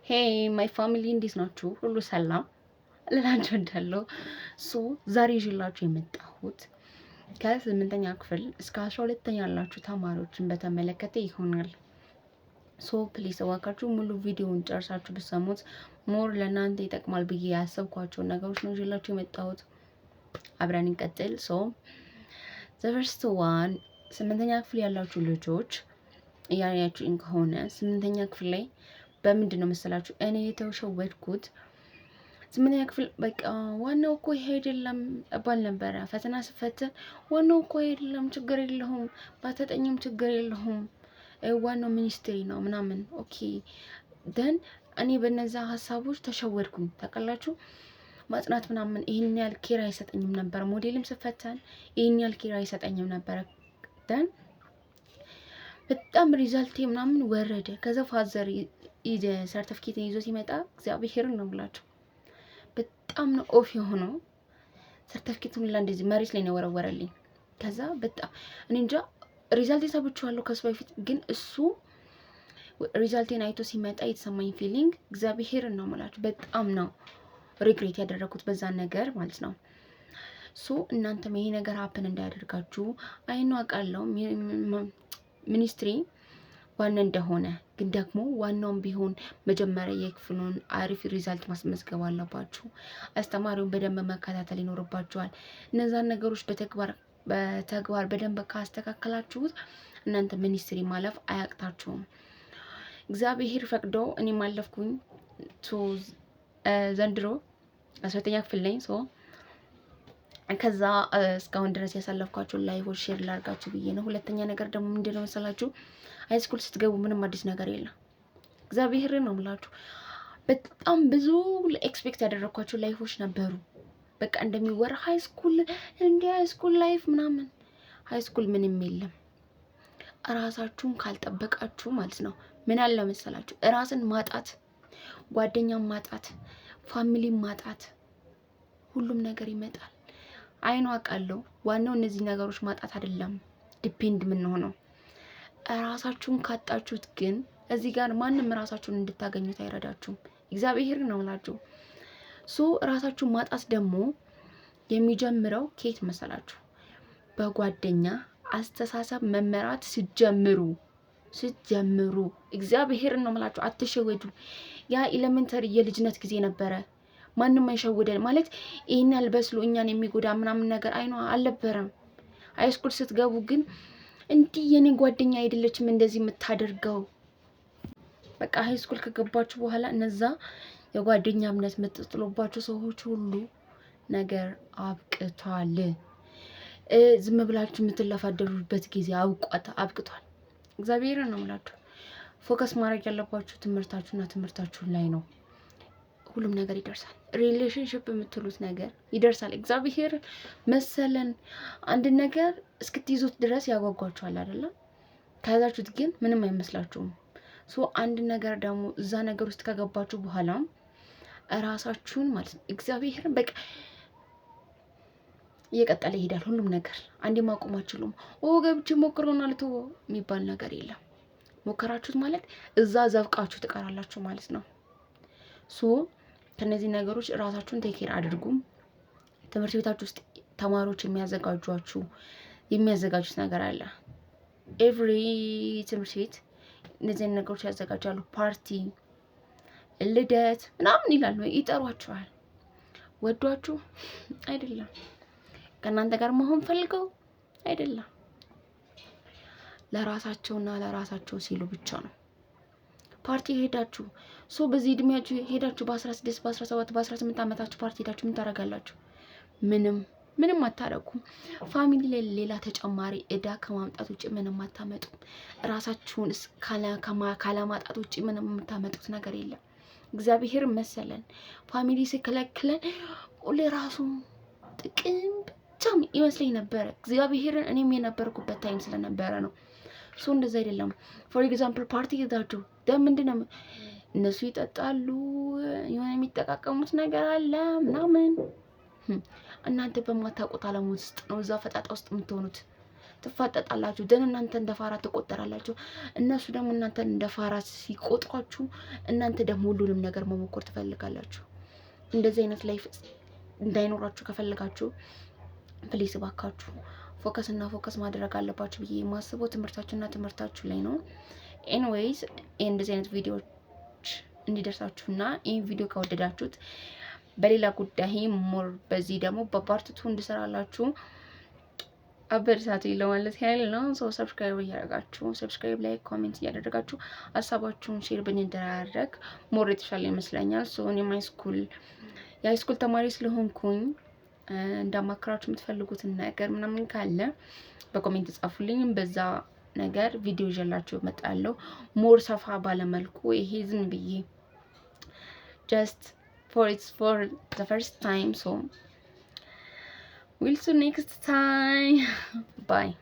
Hey my family፣ እንዴት ናችሁ? ሁሉ ሰላም ልላችሁ እወዳለሁ። So ዛሬ ይዤላችሁ የመጣሁት ከ8ኛ ክፍል እስከ 12ኛ ያላችሁ ተማሪዎችን በተመለከተ ይሆናል። So please እባካችሁ ሙሉ ቪዲዮውን ጨርሳችሁ ብትሰሙት more ለእናንተ ይጠቅማል ብዬ ያሰብኳቸውን ነገሮች ነው ይዤላችሁ የመጣሁት። አብረን እንቀጥል። So the first one፣ 8ኛ ክፍል ያላችሁ ልጆች እያያችሁኝ ከሆነ 8ኛ ክፍል ላይ በምንድን ነው መሰላችሁ እኔ የተሸወድኩት? 8ኛ ክፍል በቃ ዋናው እኮ ይሄ አይደለም እባል ነበረ። ፈተና ስፈትን ዋናው እኮ ይሄ አይደለም፣ ችግር የለውም፣ ባታጠኚም ችግር የለውም፣ ዋናው ministry ነው ምናምን። Okay, then እኔ በነዛ ሀሳቦች ተሸወድኩኝ። ታውቃላችሁ፣ ማጥናት ምናምን ይህን ያህል care አይሰጠኝም ነበር። ሞዴልም ስፈተን ይህን ያህል care አይሰጠኝም ነበረ። Then በጣም result ኤ ምናምን ወረደ። ከዛ father ሰርተፍኬትን ይዞ ሲመጣ እግዚአብሔርን ነው የምላችሁ በጣም ነው off የሆነው። ሰርተፍኬቱን ሁላ እንደዚህ መሬት ላይ ነው የወረወረልኝ። ከዛ በጣም እኔ እንጃ፣ result ኤ ሰብቼዋለሁ ከሱ በፊት፣ ግን እሱ result ኤን አይቶ ሲመጣ የተሰማኝ feeling እግዚአብሔርን ነው የምላችሁ በጣም ነው regret ያደረኩት በዛ ነገር ማለት ነው። So እናንተም ይሄ ነገር happen እንዳያደርጋችሁ፣ I know፣ አውቃለሁ ministry ዋና እንደሆነ፣ ግን ደግሞ ዋናውም ቢሆን መጀመሪያ የክፍሉን አሪፍ result ማስመዝገብ አለባችሁ። አስተማሪውን በደንብ መከታተል ይኖርባችኋል። እነዛን ነገሮች በተግባር በደንብ ካስተካከላችሁት እናንተ ministry ማለፍ አያቅታችሁም። እግዚአብሔር ፈቅዶ እኔ ማለፍኩኝ። ዘንድሮ 12ኛ ክፍል ነኝ። So ከዛ እስካሁን ድረስ ያሳለፍኳቸውን life ኦች share ላርጋችሁ ብዬ ነው። ሁለተኛ ነገር ደግሞ ምንድነው መሰላችሁ? High school ስትገቡ ምንም አዲስ ነገር የለም። እግዚአብሔርን ነው የምላችሁ። በጣም ብዙ expect ያደረግኳቸው life ኦች ነበሩ። በቃ እንደሚወራ high school እንደ high school life ምናምን፣ high school ምንም የለም። እራሳችሁን ካልጠበቃችሁ ማለት ነው። ምን አለ መሰላችሁ? እራስን ማጣት፣ ጓደኛን ማጣት፣ family ማጣት፣ ሁሉም ነገር ይመጣል። I know፣ አውቃለሁ። ዋናው እነዚህ ነገሮች ማጣት አይደለም፣ depend የምንሆነው እራሳችሁን ካጣችሁት ግን እዚህ ጋር ማንም ራሳችሁን እንድታገኙት አይረዳችሁም። እግዚአብሔር ነው የምላችሁ። So ራሳችሁን ማጣት ደግሞ የሚጀምረው ከየት መሰላችሁ? በጓደኛ አስተሳሰብ መመራት ስትጀምሩ እግዚአብሔርን ነው የምላችሁ፣ አትሸወዱ። ያ elementary የልጅነት ጊዜ ነበረ። ማንም አይሸውደን ማለት ይህን ያህል በስሎ እኛን የሚጎዳ ምናምን ነገር I know አልነበረም። High school ስትገቡ ግን እንዲህ የኔ ጓደኛ አይደለችም እንደዚህ የምታደርገው። በቃ high school ከገባችሁ በኋላ እነዛ የጓደኛ እምነት የምትጥሉባቸው ሰዎች ሁሉ ነገር አብቅቷል። ዝም ብላችሁ የምትለፋደሩበት ጊዜ አብቅቷል። እግዚአብሔርን ነው የምላችሁ። Focus ማድረግ ያለባችሁ ትምህርታችሁና ትምህርታችሁን ላይ ነው። ሁሉም ነገር ይደርሳል። Relationship የምትሉት ነገር ይደርሳል። እግዚአብሔር መሰለን አንድ ነገር እስክትይዙት ድረስ ያጓጓችኋል አይደለም? ከያዛችሁት ግን ምንም አይመስላችሁም። So አንድ ነገር ደግሞ እዛ ነገር ውስጥ ከገባችሁ በኋላ እራሳችሁን ማለት ነው እግዚአብሔርን በቃ እየቀጠለ ይሄዳል ሁሉም ነገር። አንዴ ማቆም አትችሉም። ኦ ገብቼ ሞክረውና ልተወው የሚባል ነገር የለም። ሞከራችሁት ማለት እዛ ዘፍቃችሁ ትቀራላችሁ ማለት ነው። So ከነዚህ ነገሮች ራሳችሁን take care አድርጉ። ትምህርት ቤታችሁ ውስጥ ተማሪዎች የሚያዘጋጁት ነገር አለ። Every ትምህርት ቤት እነዚህን ነገሮች ያዘጋጃሉ። ፓርቲ፣ ልደት ምናምን ይላሉ፣ ይጠሯችኋል። ወዷችሁ አይደለም፣ ከእናንተ ጋር መሆን ፈልገው አይደለም፣ ለራሳቸውና ለራሳቸው ሲሉ ብቻ ነው። ፓርቲ ሄዳችሁ፣ so በዚህ እድሜያችሁ ሄዳችሁ በ16፣ በ17፣ በ18 ዓመታችሁ ፓርቲ ሄዳችሁ ምን ታደርጋላችሁ? ምንም ምንም አታደርጉም። Family ላይ ሌላ ተጨማሪ እዳ ከማምጣት ውጭ ምንም አታመጡም። ራሳችሁን ካለማጣት ውጭ ምንም የምታመጡት ነገር የለም። እግዚአብሔር መሰለን family ሲከለክለን ለራሱ ጥቅም ብቻ ይመስለኝ ነበረ። እግዚአብሔርን እኔም የነበርኩበት time ስለነበረ ነው። So እንደዛ አይደለም። For example ፓርቲ ሄዳችሁ ምንድን ነው፣ እነሱ ይጠጣሉ፣ የሆነ የሚጠቃቀሙት ነገር አለ ምናምን። እናንተ በማታውቁት ዓለም ውስጥ ነው እዛ ፈጣጣ ውስጥ የምትሆኑት። ትፋጠጣላችሁ። Then እናንተ እንደ ፋራ ትቆጠራላችሁ። እነሱ ደግሞ እናንተን እንደ ፋራ ሲቆጥሯችሁ፣ እናንተ ደግሞ ሁሉንም ነገር መሞከር ትፈልጋላችሁ። እንደዚህ አይነት life እንዳይኖራችሁ ከፈለጋችሁ please እባካችሁ focus እና focus ማድረግ አለባችሁ ብዬ የማስበው ትምህርታችሁና ትምህርታችሁ ላይ ነው። Anyways፣ እንደዚህ አይነት ቪዲዮዎች እንዲደርሳችሁና ይህን ቪዲዮ ከወደዳችሁት በሌላ ጉዳይ more በዚህ ደግሞ በ part 2 እንድሰራላችሁ አበረታቱኝ ለማለት ያህል ነው። So subscribe እያደረጋችሁ፣ subscribe፣ like፣ comment እያደረጋችሁ ሀሳባችሁን share ብንደራረግ more የተሻለ ይመስለኛል። So እኔም high school የ high school ተማሪ ስለሆንኩኝ እንዳማክራችሁ የምትፈልጉትን ነገር ምናምን ካለ በ comment ጻፉልኝ። በዛ ነገር ቪዲዮ ይዤላችሁ እመጣለሁ። More ሰፋ ባለመልኩ። ይሄ ዝም ብዬ just for it's for the first time. So we'll see next time. Bye.